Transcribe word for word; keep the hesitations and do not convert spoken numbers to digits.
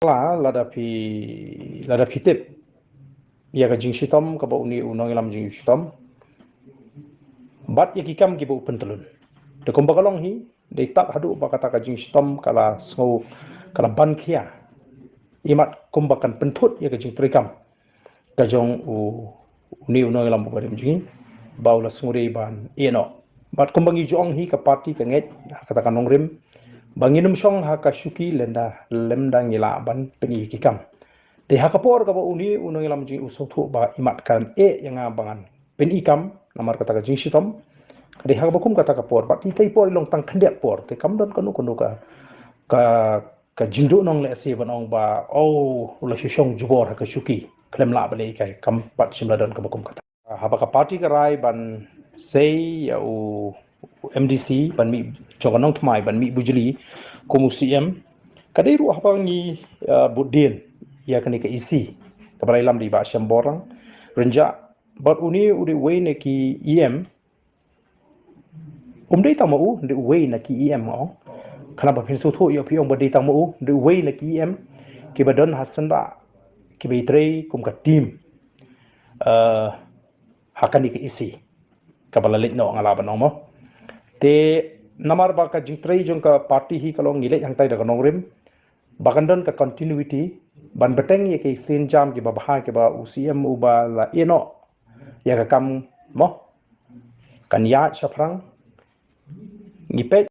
La, lada phi, lada phi tip ïa ka jingshitom kaba une u nongïalam jingshitom bad ïa ki kam kiba u pyntlun. Te kumba ka long hi, dei tad haduh ba kata ka jingshitom ka la sngew, ka la ban khia. Imat kumba kan pynthut ïa ka jingtrei kam ka jong u, une u nongïalam uba rim jong ngi, ba u la sngewdei ban ïeh noh. Bad kumba ngi ju ong hi, ka party ka ngeit ha kata ka nongrim ba ngin ym shong ha ka shuki lymda, lymda ngi lah ban pyni ki kam. Te ha ka por kaba une u nongïalam jong ngi u sngewthuh ba imat kan ïeh ïa nga ba ngan pyni kam namar kata ka jingshitom, ka dei ha kaba kum kata ka por, bad itei por i long tang khyndiat por, te kam don kano kano ka, ka, ka jingduhnong lehse ban ong ba, oh, u la shu shong jubor ha ka shuki, khlem lah ban leh kai, kam pat shym la don kaba kum kata. Haba ka party ka rai ban sei ïa u, u M D C ban mih, jong ka Nongthymmai ban mih bujli kum u C M, ka dei ruh haba ngi, uh, bud dien ïa kane ka E C kaba la ïalam da i Bah Shemborlang Rynjah, bad une u dei uwei na ki E M, um dei tang ma u, dei uwei na ki E M, nga ong. Khnang ba phin sngewthuh ïoh, phi ong ba dei tang ma u, dei uwei na ki E M kiba don ha syndah, kiba ïatrei kum ka team, eh, ha kane ka E C kaba la leit noh, nga lah ban ong mo. Te namar ba ka jingtrei jong ka party hi ka long ngi leit hangtai da ka nongrim, ba kan don ka continuity ban bteng ïa ki sienjam kiba bha kiba u C M uba la ïeh noh ïa ka kam mo kan ïaid shaphrang. Ngi peit